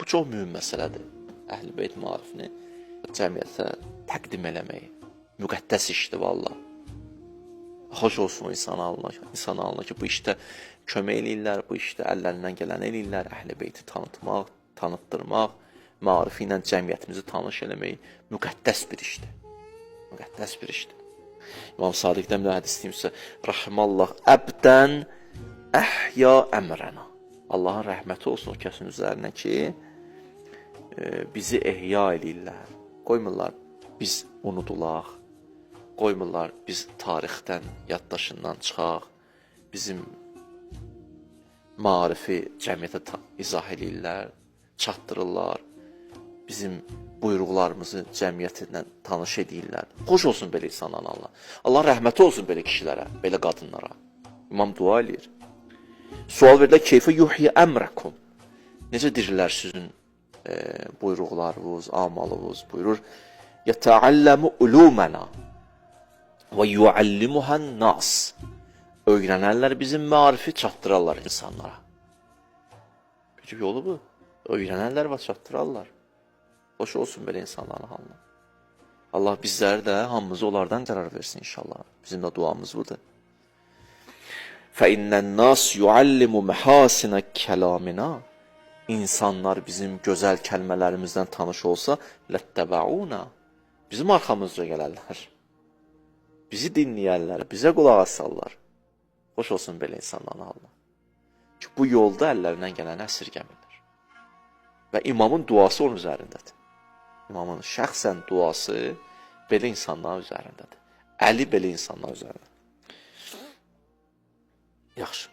Bu çox mühüm məsələdir. Əhl-i Beyt maarifini cəmiyyətə təqdim eləmək müqəddəs işdir vallah. Xoş olsun o insan alına, insan alına ki, bu işdə kömək eləyirlər, bu işdə əllərindən gələni eləyirlər, Əhl-i Beyti tanıtmaq, tanıtdırmaq, maarifi ilə cəmiyyətimizi tanış eləmək müqəddəs bir işdir. Müqəddəs bir işdir. İmam Sadiqdən bir hədis deyimsə, Rahimallah əbdən əhya əmrənə. Allahın rəhməti olsun o kəsin üzərinə ki, bizi ehya eləyirlər. Qoymurlar biz unudulaq. Qoymurlar biz tarixdən, yaddaşından çıxaq. Bizim maarifi cəmiyyətə izah eləyirlər, çatdırırlar. Bizim buyruqlarımızı cəmiyyətlə tanış edirlər. Xoş olsun belə insanlara Allah. Allah rəhməti olsun belə kişilərə, belə qadınlara. İmam dua eləyir. Sual verirlər, keyfə yuhyi əmrəkum. Necə dirilər sizin buyruqlarınız, amalınız? Buyurur, yətəalləmu ulumana və yuallimuhan nas. Öyrənərlər bizim maarifi, çatdırarlar insanlara. Bir yolu bu. Öyrənərlər və çatdırarlar. Xoş olsun belə insanların halına. Allah bizləri də, hamımızı onlardan qərar versin inşallah. Bizim də duamız budur. فَاِنَّ النَّاسِ يُعَلِّمُ مَحَاسِنَ kəlamina. İnsanlar bizim gözəl kəlmələrimizdən tanış olsa, لَتَّبَعُونَ. Bizim arxamızca gələrlər. Bizi dinləyərlər, bizə qulaq asarlar. Xoş olsun belə insanların halına. Ki, bu yolda əllərindən gələni əsirgəmirlər. Və imamın duası onun üzərindədir. İmamın şəxsən duası belə insanların üzərindədir. Əli belə insanların üzərindədir. Yaxşı.